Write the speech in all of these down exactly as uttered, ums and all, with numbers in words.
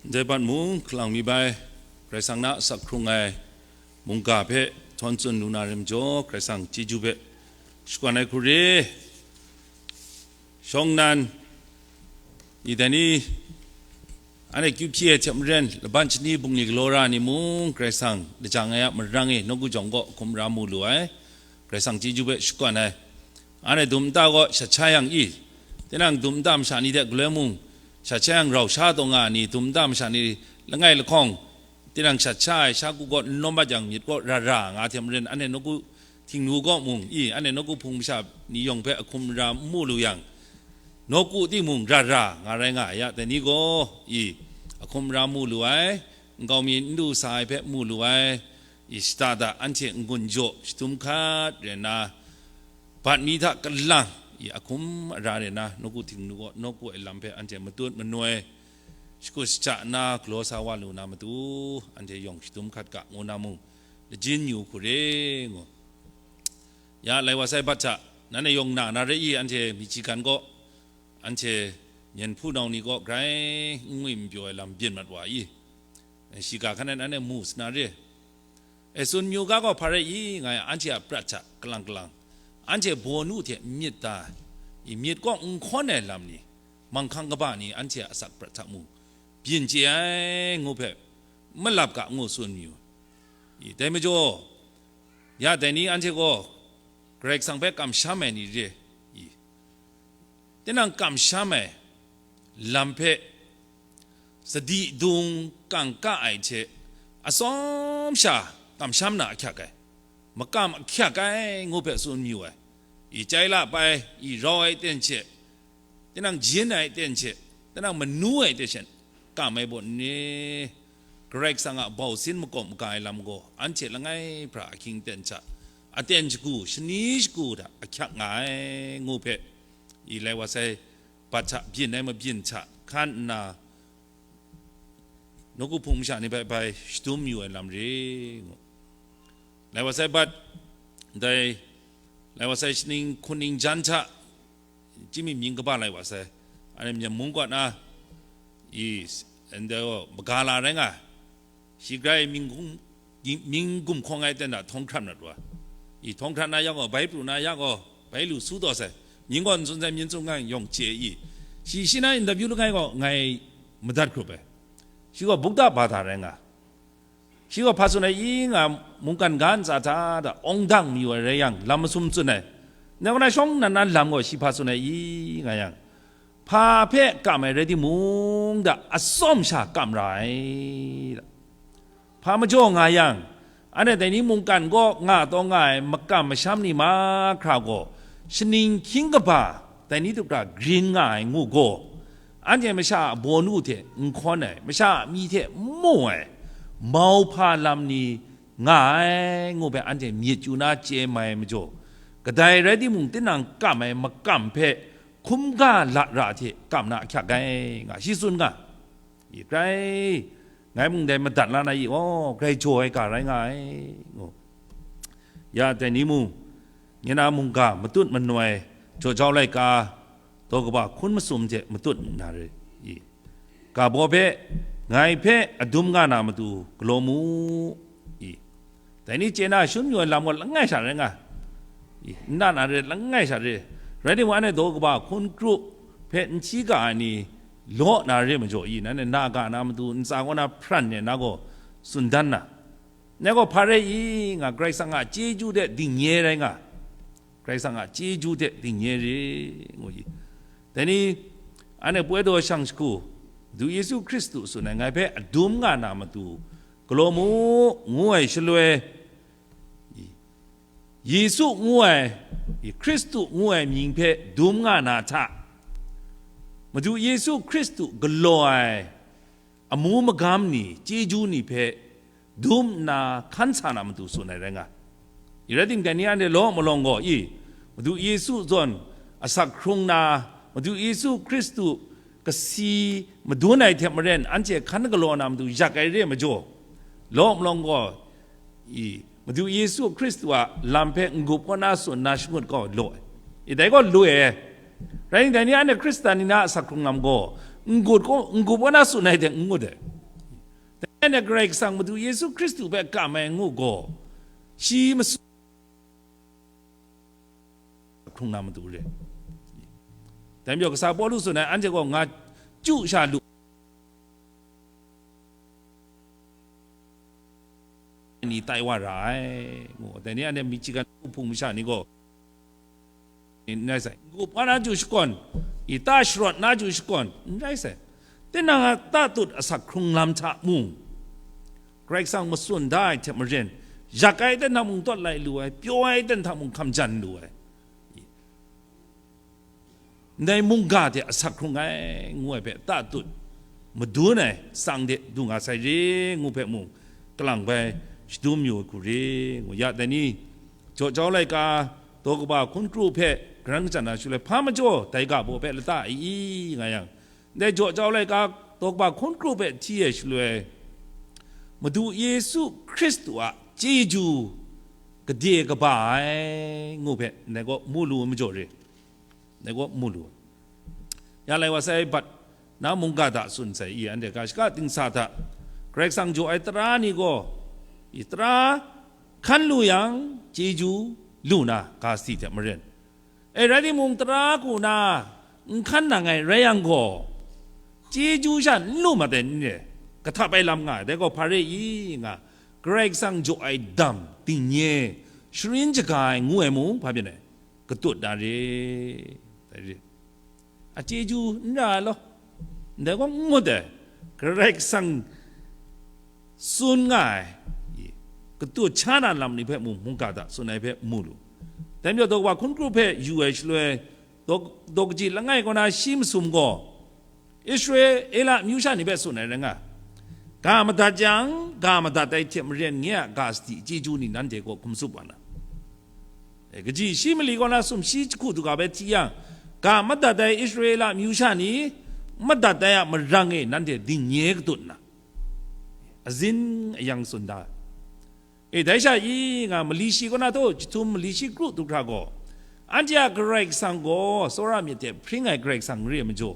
Ndai bat mung kalang mi bai, Karai Kasang na asak hkrung ai mungga hpe htawn tsun lu na rim jaw, Karai Kasang chyeju hpe shakawn ai hku re. Shawng nnan, ni dai ni, anhte kyu hpyi ai hte maren, laban shani bungli galaw ra ni mung, Karai Kasang lajang ai a marang e, nawku jawng gaw hkum ra mu lu ai, Karai Kasang chyeju hpe shakawn ai. Anhte dum nta gaw shat sha yang i, tinang dum nta masha ni hte galoi mung, shat sha yang rau sha taw nga ai ni, dum nta masha ni langai lahkawng, tinang shat sha ai sha ku gaw n lawm bat yang, myit gaw ra ra nga hte maren, anhte nawku htingnu gaw mung i, anhte nawku hpung masha ni yawng hpe ahkum ra n mu lu yang, nawku timung ra ra nga rai nga ai a, dai ni gaw i, ahkum ra mu lu ai, nkau mi n du sa ai hpe mu lu ai, i, shada da anhte n-gun jaw shadum hkat rai nna, bat mi hta kalang, i, ahkum ara rai nna, nawku htingnu gaw nawku ai lam hpe anhte matut manoi, shakut shaja nna galaw sa wa lu na matu, anhte yawng shadum hkat ga ngu na mung, lajin yu hku re ngu. Ya lai wa sai bat hta, nanhte yawng na na re i, anhte Michigan gaw, anhte myen hpunau ni gaw grai n ngwi n pyaw ai lam byin mat wa i, shiga hkan e nanhte mu sa na re. E, tsun myu ga gaw hpa rai i, nga yang anhte a prat hta kalang kalang, anhte bawnu hte myit da i, myit kaw n hkawn ai lam ni, manghkang kaba ni anhte a asak prat hta mung byin chye ai ngu hpe malap ga ngu tsun myu. I, dai majaw, ya dai ni anhte gaw Karai Kasang hpe kamsham ai ni re i, tinang kamsham ai lam hpe sadi dung kangka ai hte atsawm sha kamsham na ahkyak ai, makam ahkyak ai ngu hpe tsun mayu ai. I chyai la pai, i rau ai ten hte, tinang jin ai ten hte, tinang manu ai ten hte kam ai baw ni, Karai Kasang a bau sin makawp maga ai lam gaw, anhte langai hpra ahkying ten hta, aten shagu, shani shagu hta ahkyak nga ai ngu hpe, i lai wa sai bat hta byin ai mabyin hta hkan nna, nawku hpung masha ni bai bai shadum yu ai lam re ngu. Lai wa sai bat, dai lai wa sai shaning hkuning jan hta, chyinghming mying kaba lai wa sai, anhte myen mung kaw na, i, ndai gaw maga la rai nga, shi grai mying gum, mying gumhkawng ai ten hta htawng hkrat na wa, i, htawng hkrat na ya gaw, bai pru na ya gaw, bai lu su taw sai, mying gaw n tsun sai, mying tsun nga yawng chye i, shi, shi na interview langai gaw ngai madat hkrup ai, shi gaw bukta bata rai nga, shi gaw hpa tsun ai i nga, mungkan ga ntsa hta da awng dang mayu ai rai yang, lam masum tsun ai. Nang kaw na shawng nnan na lam gaw shi hpa tsun ai i nga yang, hpa hpe kam ai rai timung da, atsawm sha kam ra ai da. Hpa majaw nga yang, anhte dai ni mungkan kaw nga taw nga ai makam masham ni mahkra gaw, shaning hkying kaba dai ni hte hkra grin nga ai ngu gaw, anhte masha a bawnu hte n hkawn ai, masha a myi hte n mu ai, mauhpa lam ni nga ai ngu hpe anhte myit chyu na chye mai majaw, kadai rai timung, tinang kam ai makam hpe hkum ga lat ra hte kam na ahkyak ai, nga shi tsun nga. I grai, ngai mung dai madat la na i, aw, grai jaw ai ga rai nga ai, ngu. Ya dai ni mung, nye na mungga matut manoi, jaw jau laika, daw kaba hkun masum hte matut na re i, ga baw hpe, ngai hpe adum nga na matu galaw mu i. Dai ni chye na shun yu ai lam gaw langai sha rai nga, i, n na na re, langai sha re. Rai timung, anhte daw kaba hkun kru hpe n hti ga ai ni law na re majaw i, nanhte na ga na matu ntsa kaw na hpran ne na gaw tsun dan na, ngai gaw hpa rai i nga, Karai Kasang a chyeju hte dingnye rai nga, Karai Kasang a chyeju hte dingnye re, ngu i. Dai ni, anhte poi daw shang shagu, Madu Yesu Hkristu tsun ai, ngai hpe adum nga na matu galaw mu, ngu ai shaloi, Yesu ngu ai, Hkristu ngu ai mying hpe dum nga na hta, Madu Yesu Hkristu galaw ai amu magam ni, chyeju ni hpe dum nna hkan sa na matu tsun ai rai nga. I rai timung, dai ni anhte law malawng gaw i, Madu Yesu zawn asak hkrung na, Madu Yesu Hkristu kasi madun ai hte maren, anhte hkan galaw na matu yak ai re majaw, law malawng gaw i, Madu Yesu Hkristu a lam hpe n-gup kaw na tsun na shangut gaw law ai. I, dai gaw lu ai. Rai nna, dai ni anhte Hkristan ni na asak hkrung lam gaw, n-gup kaw, n-gup kaw na tsun ai hte n ngut ai. Anhte Karai Kasang Madu Yesu Hkristu hpe kam ai ngu gaw, shi masu hkrung na matu re. Dai majaw, kasa Pawlu tsun ai, anhte gaw nga chyu sha lu ni tai wa ra ai, ngu. Dai ni anhte Michigan hpung masha ni gaw, n rai sai, n-gup wa na chyu shakawn, i ta sharawt na chyu shakawn, n rai sai. Tinang a tatut asak hkrung lam hta mung, Karai Kasang matsun da ai hte maren, yak ai ten hta mung tawt lai lu ai, pyaw ai ten hta mung hkam jan lu ai. Ndai mungga hte asak hkrung ai ngu ai hpe tatut madun ai tsang de du nga sai re ngu hpe mung, kalang bai shadum yu ai hku re ngu ya. Dai ni, jaw jau laika daw kaba hkun kru hpe karan kachyan na shaloi, hpa majaw dai ga baw hpe lata ai i nga yang, ndai jaw jau laika daw kaba hkun kru hpe hti ai shaloi, Madu Yesu Hkristu a chyeju gade kaba ai ngu hpe ndai gaw mu lu ai majaw re. Ndai gaw mu lu. Ya lai wa sai, bat na mungga hta tsun sai i, anhte ga shaka dingsa hta Karai Kasang jaw ai tara ni gaw, i tara hkan lu yang, chyeju lu na ga sadi hte maren. E, rai timung, tara hku na n hkan nang ai rai yang gaw, chyeju sha n lu mat ai ni re, kahtap ai lam nga ai, dai gaw hpa re i nga, Karai Kasang jaw ai dam, dingnye, sharin shaga ai ngu ai mung, hpa byin ai? Katut na re, dai re. A chyeju n ra ai law, ndai gaw n ngut ai, Karai Kasang tsun nga ai, katut sha na lam ni hpe mung, mungga hta tsun ai hpe mu lu. Dai majaw, daw kaba hkun kru hpe yu ai shaloi, daw, daw kaji langai kaw na shi masum gaw, Israela amyu sha ni hpe tsun ai rai nga, ga madat yang, ga madat ai hte maren nye a ga sadi chyeju ni nanhte kaw hkum tsup wa na. E, kaji shi mali kaw na sumshi jahku daga bai hti yang, ga madat ai Israela amyu sha ni, madat ai a marang e nanhte dingnye katut nna, azin ayang tsun da. E, dai sha i nga, mali shi kaw na htaw jahtum mali shi kru du hkra gaw, anhte a Karai Kasang gaw tsawra myit hte hpring ai Karai Kasang n re ai majaw,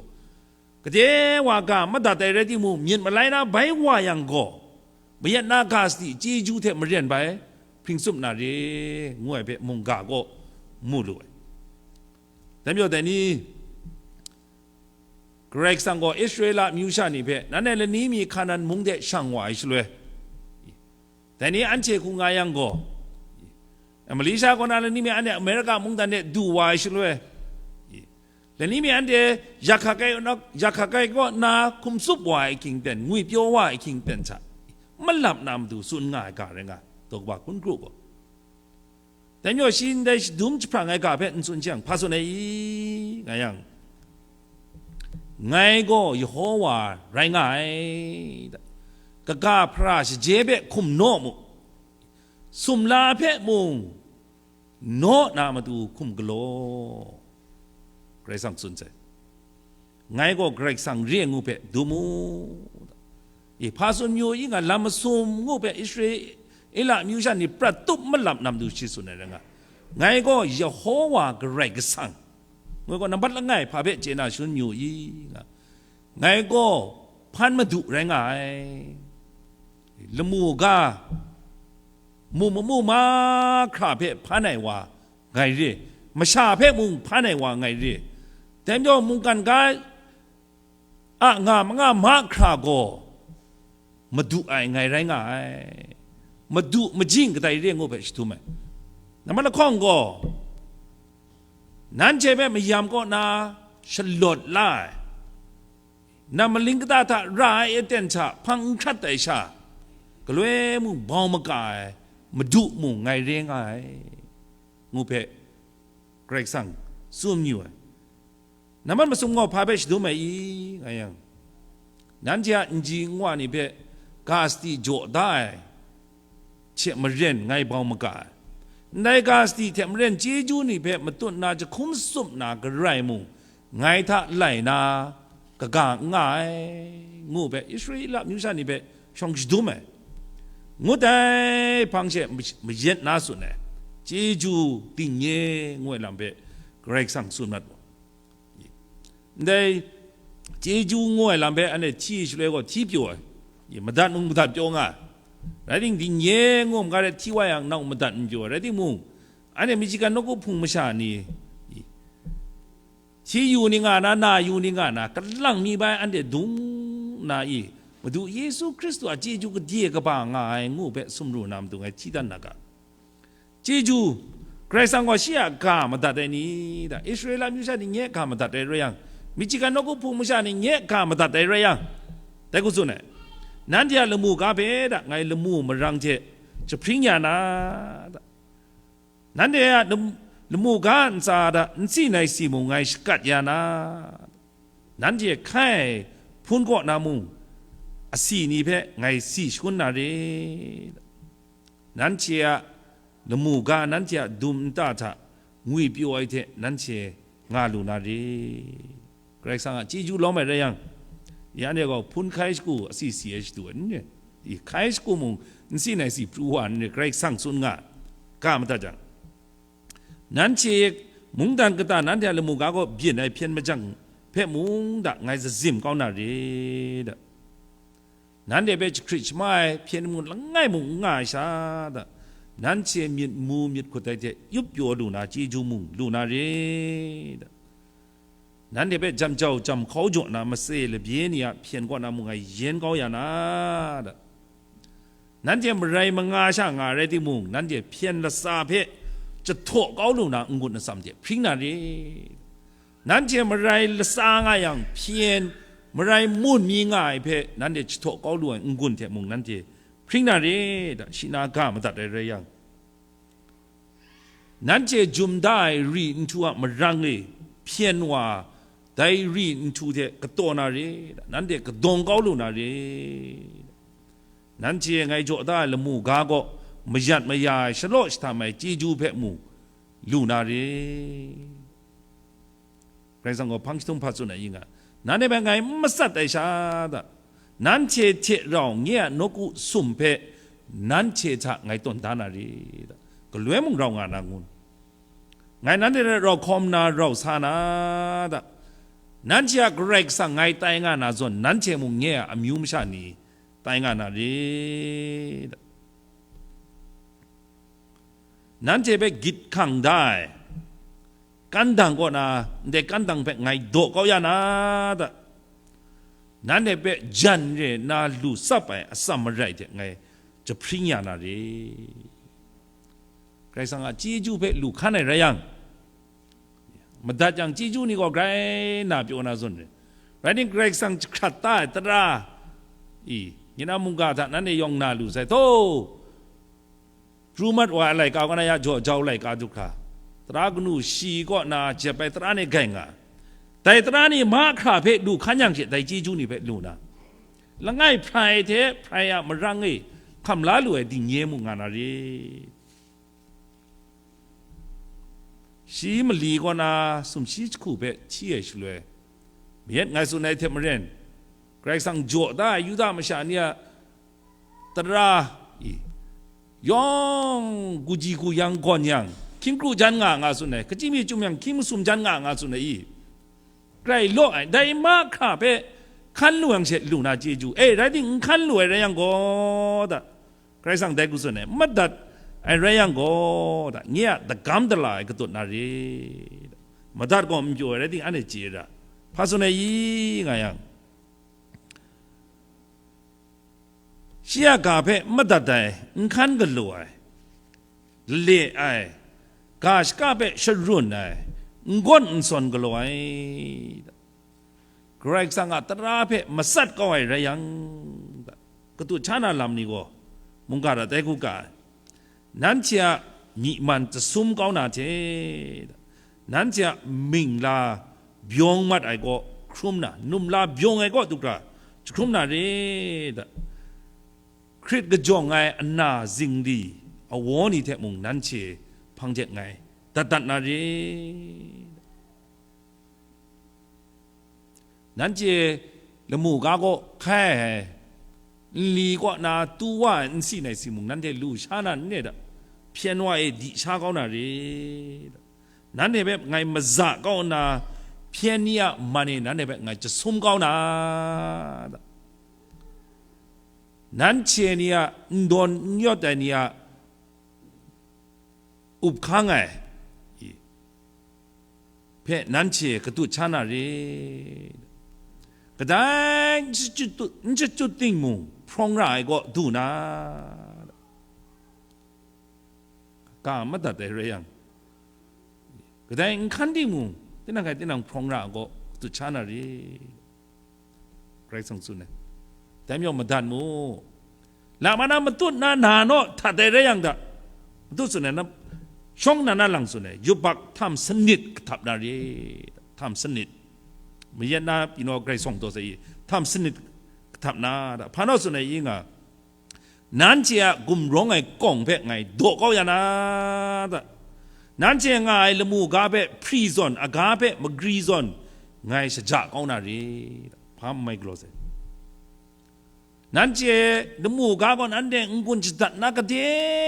gade wa ga madat ai rai timung, myit malai na bai wa yang gaw, mayat na ga sadi chyeju hte maren bai hpring tsup na re, ngu ai hpe mungga gaw mu lu ai. Dai majaw, dai ni, Karai Kasang gaw Israela amyu sha ni hpe, nanhte lani mi Hkanan mung de shang wa ai shaloi, dai ni anhte hku nga yang gaw, Malaysia kaw na lani mi anhte Amerika mungdan de du wa ai shaloi, lani mi anhte yakhak ai, yakhak ai kaw nna hkum tsup wa ai ahkying ten, ngwipyaw wa ai ahkying ten hta, malap na matu tsun nga ai ga rai nga, daw kaba hkun kru gaw. Dai majaw shi ndai shadum jahprang ai ga hpe n tsun jang, hpa tsun ai i, nga yang, ngai gaw Yehova rai nga ai, kaga hpara shaje hpe hkum naw mu, sumla hpe mung naw na matu hkum galaw, Karai Kasang tsun sai. Ngai gaw Karai Kasang re ai ngu hpe dum u. E, hpa tsun yu i nga, lam masum ngu hpe Israela amyu sha ni prat tup malap na matu shi tsun ai rai nga, ngai gaw Yehova Karai Kasang, ngai gaw nambat langai hpa hpe chye na shangun yu i nga, ngai gaw hpan madu rai nga ai. Lamu ga, mu mamu mahkra hpe hpan ai wa ngai re, masha hpe mung hpan ai wa ngai re. Dai majaw mungkan ga a nga manga mahkra gaw madu ai ngai rai nga ai. Madu majing kadai re ngu hpe shadum ai. Nambat lahkawng gaw, nanhte hpe mayam kaw na shalawt la ai, nam maling kata hta ra ai aten hta hpang n hkrat ai sha, galoi mung bau maka ai, madu mung ngai re nga ai, ngu hpe Karai Kasang tsun yu ai. Nambat masum gaw hpa hpe shadum ai i, nga yang, nanhte a nji nwa ni hpe ga sadi jaw da ai hte maren ngai bau maga ai. Ndai ga sadi hte maren chyeju ni hpe matut na jahkum tsup na garai mung ngai hta lai na kaga n nga ai, ngu hpe Israela amyu sha ni hpe shawng shadum ai. Ngut ai hpang she mayet na tsun ai. Chyeju dingnye ngu ai lam hpe Karai Kasang tsun mat wa. Ndai chyeju ngu ai lam hpe anhte hti shaloi gaw hti pyaw ai. I, madat mung madat pyaw nga. Rai timung, dingnye ngu maga rai hti wa yang, nau madat n pyaw. Rai timung, anhte Michigan nawku hpung masha ni, i, hti yu ni nga na, na yu ni nga na, kalang mi bai anhte dung na i, Madu Yesu Hkristu a chyeju gade kaba nga ai ngu hpe sumru na matu ngai hti dan na ga. Chyeju, Karai Kasang gaw shi a ga madat ai ni, da, Israela amyu sha ni nye ga madat ai rai yang, Michigan nawku hpung masha ni nye ga madat ai rai yang, dai hku tsun ai. Nanhte a lamu ga hpe da, ngai lamu marang hte jahpring ya na, da. Nanhte a lam-, lamu ga ntsa da, nsi nai si mung ngai shakat ya na, da. Nanhte hkai ai hpun kaw na mung, asi ni hpe ngai si shangun na re, da. Nanhte a lamu ga, nanhte a dum nta hta ngwi pyaw ai hte nanhte nga lu na re. Karai Kasang a chyeju lawm ai rai yang, ya anhte gaw hpun hkai shagu asi si ai shadu ai n re, i hkai shagu mung n si nai si pru wa n re, Karai Kasang tsun nga, ga madat jang, nanhte mungdan kata nanhte a lamu ga gaw byin ai hpyen majang hpe mung da ngai zazim kau na re, da. Nanhte hpe jahkrit shama ai hpyen mung langai mung n nga ai sha da, nanhte myit mu myit hkut ai hte yup pyaw lu na chyeju mung lu na re, da. Nanhte hpe jam jau jam hkau jaw na matse labye ni a hpyen kaw na mung ngai yen kau ya na, da. Nanhte marai manga sha nga rai timung, nanhte hpyen latsa hpe jahtaw kau lu na n-gun atsam hte hpring na re. Nanhte marai latsa nga yang hpyen, marai mun mi nga ai hpe nanhte jahtaw kau lu ai n-gun hte mung nanhte hpring na re, da, shi na ga madat ai rai yang. Nanhte jum da ai ri nhtu a marang e hpyen wa, dai ri nhtu hte kataw na re, da, nanhte kadawng kau lu na re, da. Nanhte ngai jaw da ai lamu ga gaw mayat maya ai, shalaw shatam ai chyeju hpe mung lu na re. Karai Kasang gaw hpang jahtum hpa tsun ai i nga, nanhte hpe ngai n matsat ai sha da, nanhte hte rau nye a nawku sum hpe nanhte hta ngai tawn da na re, da. Galoi mung rau nga na ngun, ngai nanhte hte rau hkawm na, rau sa na, da. Nanhte a Karai Kasang ngai tai nga na zawn, nanhte mung nye a amyu masha ni tai nga na re, da. Nanhte hpe gyit hkang da ai kandang kaw na, ndai kandang hpe ngai daw kau ya na, da. Nanhte hpe jan re na lu tsap ai atsam marai hte ngai jahpring ya na re. Karai Kasang a chyeju hpe lu hkan ai rai yang, madat yang chyeju ni gaw grai na pyaw na zawn re. Rai nang, Karai Kasang jahkrat da ai tara, i, nye na mungga hta nanhte yawng na lu sai, tho, pru mat wa ai laika kaw na ya jaw jau laika du hkra, tara kanu shi kaw na jep ai tara ni gai nga, dai tara ni mahkra hpe lu hkan yang she, dai chyeju ni hpe lu na, langai hprai hte hprai a marang e hkam la lu ai dingnye mu nga na re. Shi mali kaw na sumshi jahku hpe hti ai shaloi, mayat ngai tsun ai hte maren, Karai Kasang jaw da ai Yuda masha ni a tara i, yawng guji guyang gawn yang, hkying kru jan nga nga tsun ai, kachyi mi chyum yang, hkying masum jan nga nga tsun ai i, grai law ai, dai mahkra hpe hkan lu yang she lu na chyeju, e, rai timung, n hkan lu ai rai yang gaw, da, Karai Kasang dai hku tsun ai, madat ai rai yang gaw, da, nye a dagam dala ai katut na re, da. Madat gaw n pyaw ai rai timung, anhte chye ra, hpa tsun ai i nga yang, shi a ga hpe n madat ai, n hkan galaw ai, lale ai, ga shaka hpe sharun ai, n gawn n sawn galaw ai, Karai Kasang a tara hpe matsat kau ai rai yang, katut hta na lam ni gaw mungga hta dai hku ga ai. Nanhte a myi man jasum kau na hte, nanhte a mingla byawng mat ai kaw hkrum na, numla byawng ai kaw du hkra jahkrum na re, da. Hkrit kajawng ai ana zingli awaw ni hte mung nanhte hpang de ngai dat dat na re. Nanhte lamu ga kaw hkai ai, nli kaw na tu wa ai nsi nai si mung, nanhte lu sha na n re da, hpyen wa e di sha kau na re, da. Nanhte hpe ngai maza kau nna, hpyen ni a man e nanhte hpe ngai jasum kau na, da. Nanhte ni a n dawn n yawt ai ni a up hkang ai hpe nanhte katut sha na re. Kadai n shachyut, n shachyut ting mung hprawng ra ai kaw du na, ka madat ai rai yang, kadai n hkan ting mung, tinang hkai tinang hprawng ra ai kaw katut sha na re. Karai Kasang tsun ai. Dai majaw madat mu. Lama na matut na, na naw htat ai rai yang da, matut tsun ai, na shawng na na lang tsun ai, yubak htam sanit kahtap na re, htam sanit. Mayat na pyi naw Karai Kasang taw sai i, htam sanit kahtap na da, hpa naw tsun ai i nga, nanhte a gumrawng ai kawng hpe ngai daw kau ya na da, nanhte nga ai lamu ga hpe hpri zawn, aga hpe magri zawn, ngai shaja kau na re da, hpa n mai galaw sai. Nanhte lamu ga gaw nanhte n-gun shadat na gade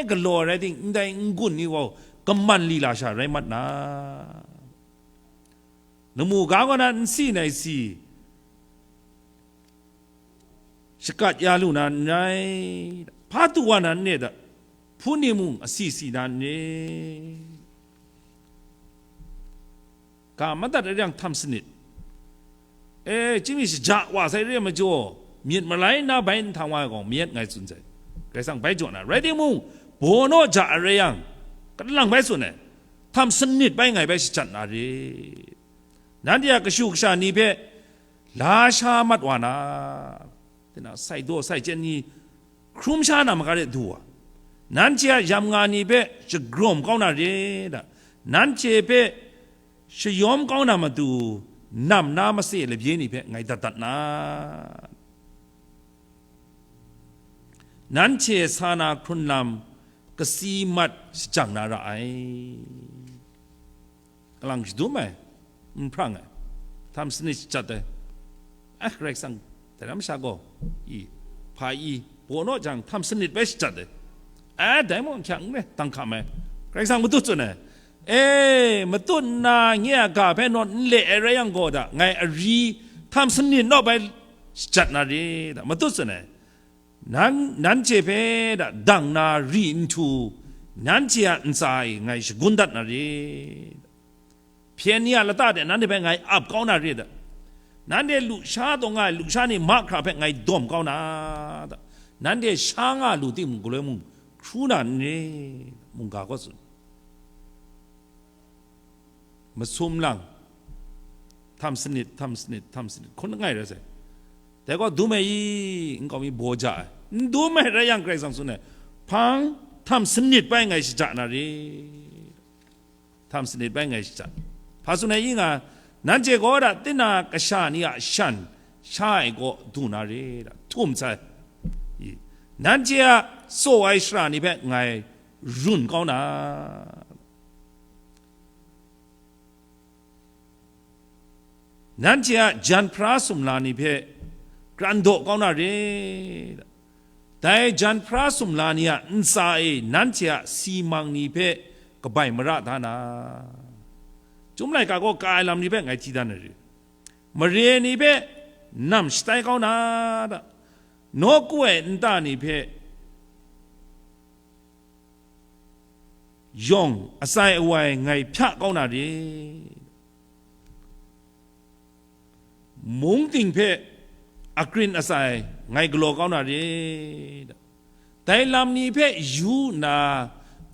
galaw rai ting, ndai n-gun ni gaw kaman lila sha rai mat na, lamu ga gaw na n si nai si shakat ya lu na n rai, hpa tu wa na n re da, hpun ni mung asi si na n re. Ga madat ai yang htam sanit. E, chyinghte shaja wa sai re ai majaw, myit malai na bai nhtang wa ai gaw, mayat ngai tsun sai. Karai Kasang bai jaw na, rai timung, baw naw ja ai rai yang, kalang bai tsun ai, htam sanit bai ngai bai shajat na re. Nanhte a kashu kasha ni hpe la sha mat wa na, tinang sai daw sai chyen ni hkrum sha na maga de du wa, nanhte a yam nga ni hpe shagrawm kau na re da, nanhte hpe shayawm kau na matu, nam na mase labye ni hpe ngai dat dat na, nanhte sa na hkrun lam kasi mat shajang na ra ai. Kalang shadum ai, n hprang ai, htam sanit shajat ai. Ah, Karai Kasang, dai ram sha gaw, i, hpa i, baw naw jang, htam sanit bai shajat ai. Ah, dai mung ahkyak n re, dang hkam ai. Karai Kasang matut tsun ai. E, matut nna nye a ga hpe nawn n le ai rai yang gaw da, ngai ari htam sanit naw bai shajat na re da, matut tsun ai. Nan, nanhte hpe da dang na ri nhtu, nanhte a ntsa e ngai shagun dat na re. Hpyen ni a lata de nanhte hpe ngai ap kau na re da. Nanhte lusha taw nga ai lusha ni mahkra hpe ngai dawm kau na da. Nanhte sha nga lu timung, galoi mung hkru na n re, mungga kaw tsun. Masum lang, htam sanit, htam sanit, htam sanit, hkun langai rai sai. Dai gaw dum ai i, nkau mi baw ja ai. N dum ai rai yang Karai Kasang tsun ai, hpang htam sanit bai ngai shaja na re. Htam sanit bai ngai shaja. Hpa tsun ai i nga, nanhte gaw da tina kasha ni a shan sha ai gaw du na re da, htum sai. I, nanhte a tsaw ai shara ni hpe ngai run kau na. Nanhte a jan hpara sumla ni hpe kran daw kau na re. Dai jan hpara sumla ni a ntsa e nanhte a si mang ni hpe kabai mara da na. Chyum laika gaw ka ai lam ni hpe ngai hti dan ai re. Mare ni hpe nam shatai kau na da. Nawku ai nta ni hpe yawng atsai awai ngai hpya kau na re. Mung ting hpe akrin atsai ngai galaw kau na re. Dai lam ni hpe yu nna,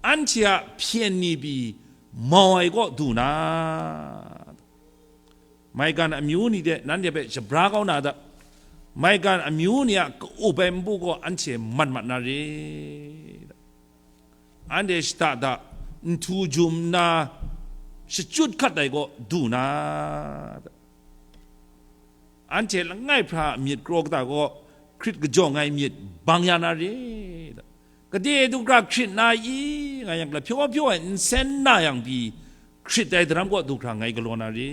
anhte a hpyen ni pyi mau ai kaw du na. Maigan amyu ni de nanhte hpe shabra kau na da. Maigan amyu ni a ka-up ai npu gaw anhte mat mat na re. Anhte shada da nhtu jum nna shachyut hkat ai kaw du na. Anhte langai hpra a myit kraw kata gaw hkrit kajawng ai myit bang ya na re. Gade du hkra hkrit na i nga yang, lahpyaw pyaw ai nsen na yang pyi hkrit ai daram kaw du hkra ngai galaw na re.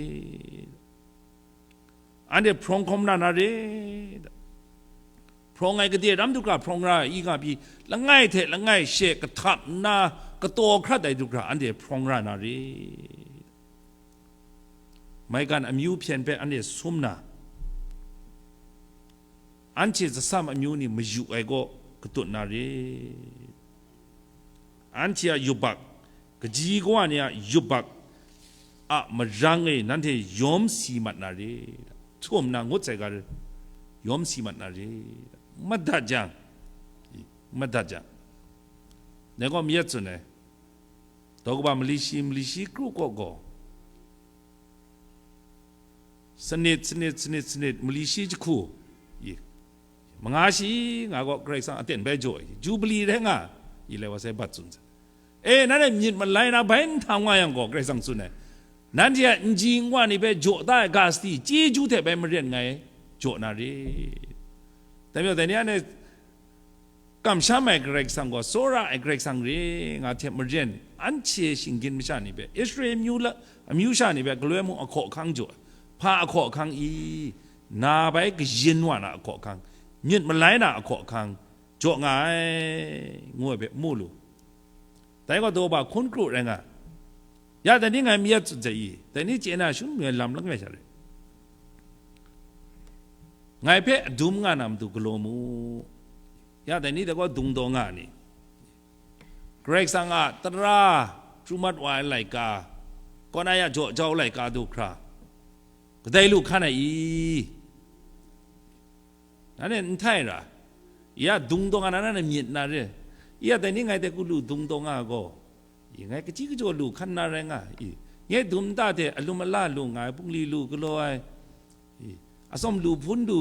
Anhte hprawng hkawm na na re. Hprawng ai gade ram du hkra hprawng ra i nga pyi, langai hte langai she kahtap nna kataw hkrat ai du hkra anhte hprawng ra na re. Maigan amyu hpyen hpe anhte sum na, anhte zatsam amyu ni mayu ai gaw, katut na re. Anhte a yubak, kaji kawa ni a yubak a marang e nanhte yawm si mat na re. Htum na ngut sai ga re, yawm si mat na re. Madat jang, madat jang, dai gaw mayat tsun ai. Daw kaba mali shi, mali shi kru kaw gaw, sanit, sanit, sanit, sanit, mali shi jahku, i, manga shi nga gaw Karai Kasang aten bai jaw ai, Jubili rai nga, i, lai wa sai bat tsun sa. E, nanhte myit malai na bai n htang wa yang gaw, Karai Kasang tsun ai, nanhte a nji nwa ni hpe jaw da ai ga sadi, chyeju hte bai maren ngai jaw na re. Dai majaw, dai ni anhte kamsham ai Karai Kasang gaw, tsawra ai Karai Kasang re nga hte maren, anhte shinggyim masha ni hpe, Israel amyu la, amyu sha ni hpe, galoi mung ahkaw ahkang jaw, hpa ahkaw ahkang i, na bai kayin wa na ahkaw ahkang, myit malai na ahkaw ahkang, jaw nga ai, ngu ai hpe mu lu. Dai gaw daw ba hkun kru rai nga. Ya, dai ni ngai mayat tsun sai i, dai ni chye na shangun mi ai lam langai sha re. Ngai hpe adum nga na matu galaw mu. Ya, dai ni dai gaw dung daw nga ni? Karai Kasang a tara pru mat wa ai laika, kaw na ya jaw jau laika du hkra, kadai lu hkan ai i? Nanhte n htai ra, ya dung daw nga na, nanhte myit na re. Ya dai ni ngai dai ku lu dung daw nga gaw, i, ngai kaji kajaw lu hkan na rai nga i? Ngai dum nta hte alum ala lu nga ai, bungli lu galaw ai, i, atsawm lu hpun lu,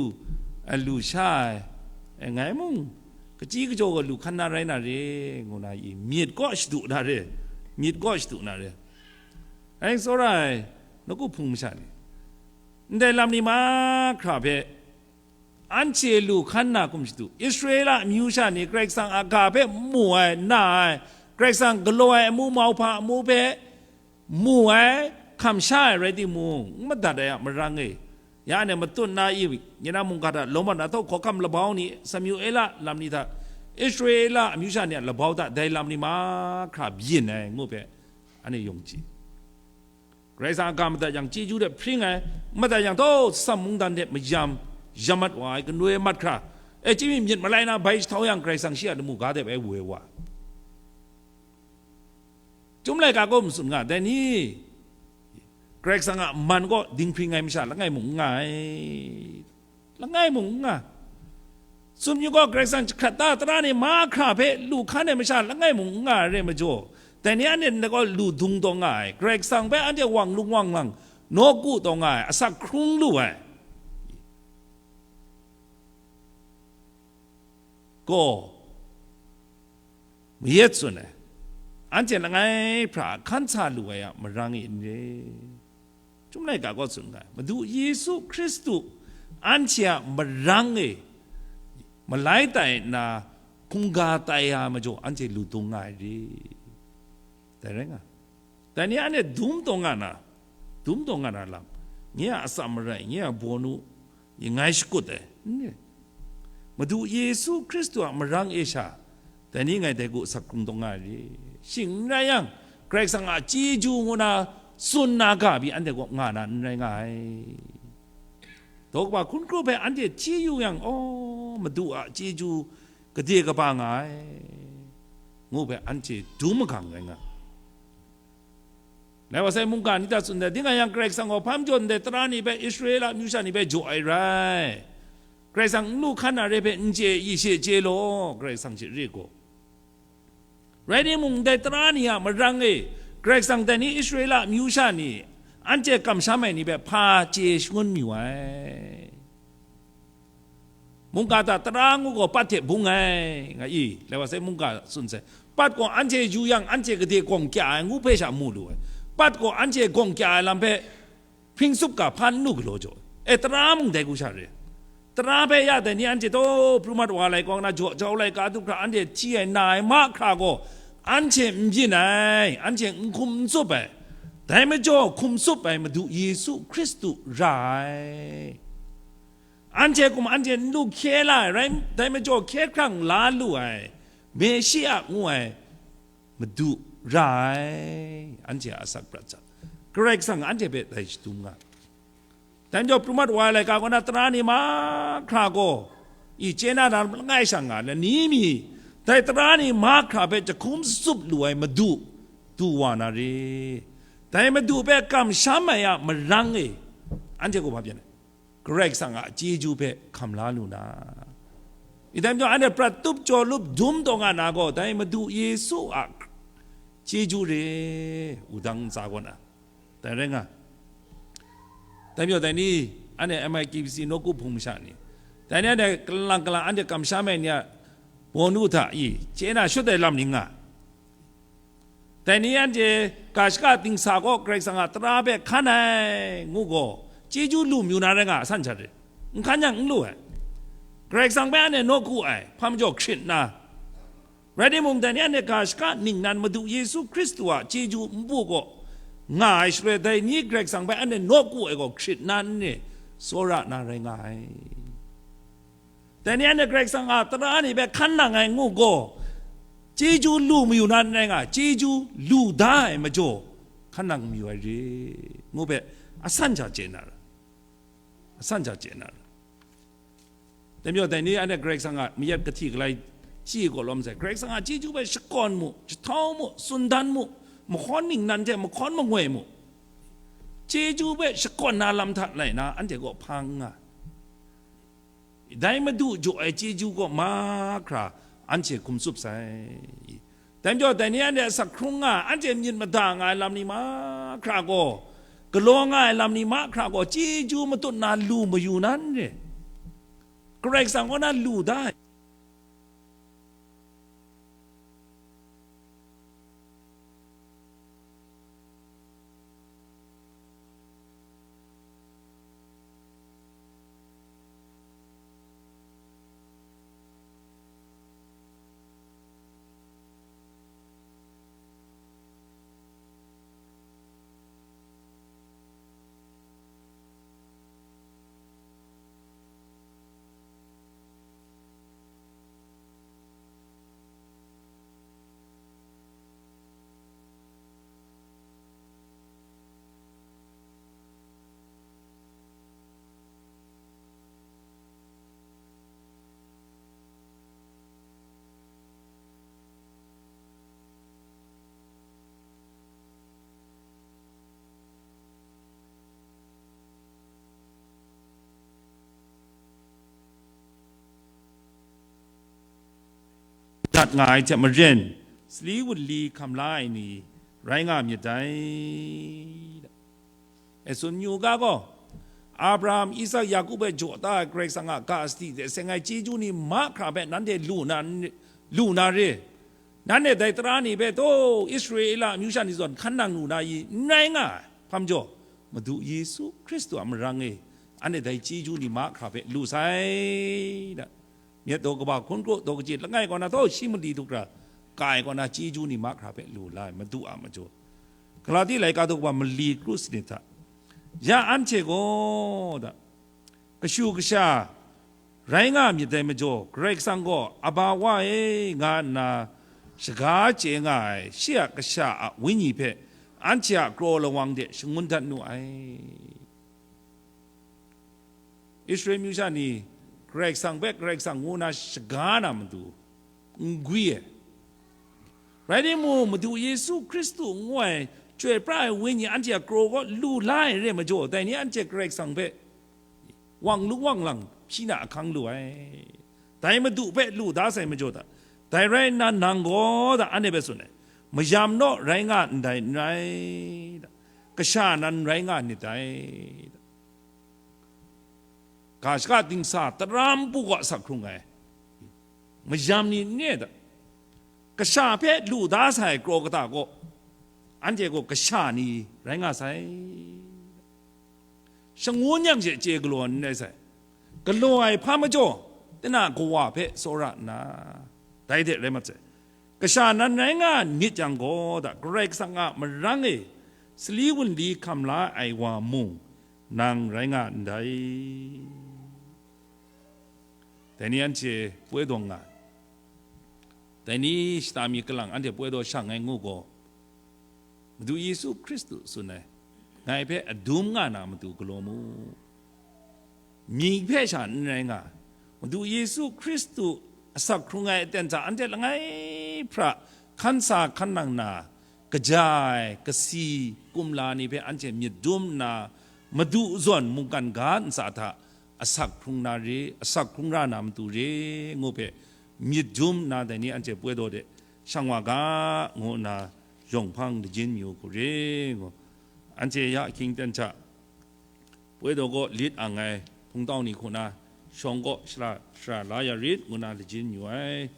a, lu sha ai, e, ngai mung kaji kajaw gaw lu hkan na rai na re, ngu na i, myit kaw shadu na re, myit kaw shadu na re. Ngai tsawra ai nawku hpung masha ni, ndai lam ni mahkra hpe anhte lu hkan na hkum shadu, Israela amyu sha ni Karai Kasang a ga hpe mu ai, na ai, Karai Kasang galaw ai amu mauhpa amu hpe mu ai, hkam sha ai rai timung, n madat ai a marang e, ya anhte matut na i, nye na mungga hta lawm na tau hkawhkam labau ni, Samuela lam ni hta, Israela amyu sha ni a labau hta dai lam ni mahkra byin ai, ngu hpe anhte yawng chye. Karai Kasang a ga madat yang, chyeju hte hpring ai, madat yang, taw, tsam mungdan hte mayam, yam mat wa ai, kanoi mat hkra, e, chyeju myit malai na bai jahtau yang, Karai Kasang shi a lamu ga hte bai woi wa. Chyum laika gaw matsun nga, dai ni? Karai Kasang a man gaw dinghpring ai masha langai mung n nga ai. Langai mung n nga. Tsun yu gaw, Karai Kasang jahkrat da tara ni mahkra hpe lu hkan ai masha langai mung n nga ai re majaw, dai ni anhte ndai gaw lu dung taw nga ai, Karai Kasang hpe anhte wang lung wang lang, nawku taw nga ai, asak hkrung lu ai. Gaw, mayat tsun ai, anhte langai hpra hkan sa lu ai a marang e n re? Chyum laika gaw tsun ga ai, Madu Yesu Hkristu anhte a marang e malai tai nna hkungga tai ai majaw, anhte lu dung nga ai re. Dai rai nga. Dai ni anhte dum taw nga na, dum taw nga na lam, nye a atsam marai, nye a baw nu, ngai shakut ai, n re? Madu Yesu Hkristu a marang e sha, dai ni ngai dai ku asak hkrung taw nga ai re. Shing n rai yang, Karai Kasang a chyeju ngu na tsun na ga pyi anhte kaw nga na n rai nga ai. Daw kaba hkun kru hpe anhte hti yu yang, aw, Madu a chyeju gade kaba nga ai, ngu hpe anhte dum magang rai nga ai. Lai wa sai mungga ni hta tsun ai, ding a yang Karai Kasang gaw hpa majaw ndai tara ni hpe, Israela amyu sha ni hpe jaw ai rai. Karai Kasang n lu hkan na re hpe n chye, i she chye law, Karai Kasang hte re gaw. Rai timung, ndai tara ni a marang e, Karai Kasang dai ni Israela amyu sha ni, anhte kamsham ai ni hpe hpa chye shangun mayu ai. Mungga hta tara ngu gaw pat hte bung ai, nga i, lai wa sai mungga tsun sai. Pat gaw anhte yu yang, anhte gade gawng kya ai ngu hpe sha mu lu ai. Pat gaw anhte gawng kya ai lam hpe hpring tsup ga hpa n lu galaw jaw. E, tara mung dai ku sha re. Tara hpe ya dai ni anhte taw pru mat wa lai kawng na, jaw jau laika du hkra anhte hti ai, na ai mahkra gaw, anhte n byin ai, anhte n hkum n tsup ai. Dai majaw hkum tsup ai Madu Yesu Hkristu ra ai. Anhte hkum anhte n lu hkye la ai rai, dai majaw hkye hkrang la lu ai, Meshia ngu ai Madu ra ai, anhte a asak prat hta, Karai Kasang anhte hpe dai shadum nga. Dai majaw, pru mat wa ai laika kaw na tara ni mahkra gaw, I, chye na lam langai shang nga, lani mi, dai tara ni mahkra hpe jahkum tsup lu ai Madu du wa na re. Dai Madu hpe kamsham ai a marang e, anhte gaw hpa byin ai? Karai Kasang a chyeju hpe hkam la lu na. I, dai majaw, anhte prat tup jaw lup dum taw nga na gaw, dai Madu Yesu a chyeju re, wudang ntsa kaw na. Dai rai nga. Dai majaw, dai ni, anhte M I K B C nawku hpung masha ni, dai ni, anhte kalang kalang, anhte kamsham ai ni a bawnu hta i, chye na shut ai lam ni nga. Dai ni, anhte ga shaka dingsa gaw Karai Kasang a tara hpe hkan ai ngu gaw, chyeju lu mayu na rai nga, a san shat re. N hkan yang n lu ai. Karai Kasang hpe anhte nawku ai, hpa majaw hkrit nna, rai timung, dai ni anhte ga shaka ningnan Madu Yesu Hkristu a chyeju npu gaw nga ai shaloi, dai ni Karai Kasang hpe anhte nawku ai gaw hkrit na n re, tsawra na rai nga ai. Dai ni anhte Karai Kasang a tara ni hpe hkan nang ai ngu gaw, chyeju lu mayu na n rai nga, chyeju lu da ai majaw hkan nang mayu ai re, ngu hpe a san sha chye na ra. A san sha chye na ra. Dai majaw, dai ni anhte Karai Kasang a mayat kahti galai chyi gaw lawm sai, Karai Kasang a chyeju hpe shakawn mu, jahtau mu, tsun dan mu, mahkawn ningnan hte mahkawn mangoi mu, chyeju hpe shakawn na lam hta lai na, anhte gaw hpa n nga. Dai Madu jaw ai chyeju gaw mahkra anhte hkum tsup sai. Dai majaw, dai ni anhte asak hkrung nga, anhte myit mada nga ai lam ni mahkra gaw, galaw nga ai lam ni mahkra gaw, chyeju matut na lu mayu na n re. Karai Kasang kaw na lu da ai. Dat nga ai hte maren, sali wunli hkam la ai ni rai nga myit dai. E tsun yu ga gaw, Abraham, Isak, Yaku hpe jaw ta ai Karai Kasang a ga sadi hte seng ai chyeju ni mahkra hpe nanhte lu na, lu na re. Nanhte dai tara ni hpe, taw, Israela amyu sha ni zawn hkan nang lu na i? N rai nga ai. Hpa majaw, Madu Yesu Hkristu a marang e, anhte dai chyeju ni mahkra hpe lu sai da. Myit daw kaba hkun kru daw kachyi langai kaw na, taw, shi mali du hkra ka ai kaw na, chyeju ni mahkra hpe lu la ai, Madu a majaw. Galati laika daw kaba mali kru sanit hta, ya anhte gaw da, kashu kasha rai nga myit dai majaw, Karai Kasang gaw, "Aba Wa e," nga nna shaga chye nga ai shi a Kasha a Wenyi hpe anhte a kraw lawang de shangun dat nu ai. Israel myu sha ni Karai Kasang hpe Karai Kasang ngu na shaga na matu n gwi ai. Rai timung, Madu Yesu Hkristu ngu ai Chyoi pra ai Wenyi anhte a kraw kaw lu la ai re majaw, dai ni anhte Karai Kasang hpe wang lung wang lang hpyi na ahkang lu ai. Dai Madu hpe lu da sai majaw hta, dai rai nna nang gaw da, anhte hpe tsun ai, mayam naw rai nga ndai n rai, da, kasha nan rai nga nnit dai, da. Ga shaka dingsa tara npu kaw asak hkrung ai mayam ni n re da, kasha hpe lu da sai kraw kata kaw, anhte gaw kasha ni rai nga sai. Shangun yang she chye galaw n rai sai. Galaw ai hpa majaw, tinang Kawa hpe tsawra nna, dai hte rai mat sai. Kasha nan rai nga nit yang gaw da, Karai Kasang a marang e sali wunli hkam la ai wa mung, nang rai nga ndai. Dai ni anhte poi dawng nga ai. Dai ni shata mi kalang anhte poi daw shang ai ngu gaw, Madu Yesu Hkristu tsun ai, "Ngai hpe adum nga na matu galaw mu. Mying hpe sha n rai nga, Madu Yesu Hkristu asak hkrung ai aten hta anhte langai hpra hkan sa hkan nang na, kaja ai, kasi, kumla ni hpe anhte myit dum nna, Madu zawn mungkan ga ntsa hta asak hkrung na re, asak hkrung ra na matu re, ngu hpe myit dum nna dai ni anhte poi daw de shang wa ga, ngu nna yawng hpang lajin yu hku re, ngu. Anhte ya ahkying ten hta, poi daw kaw lit ang ai hpungtau ni hku na, shawng kaw shara, shara la ya rit, ngu na lajin yu ai.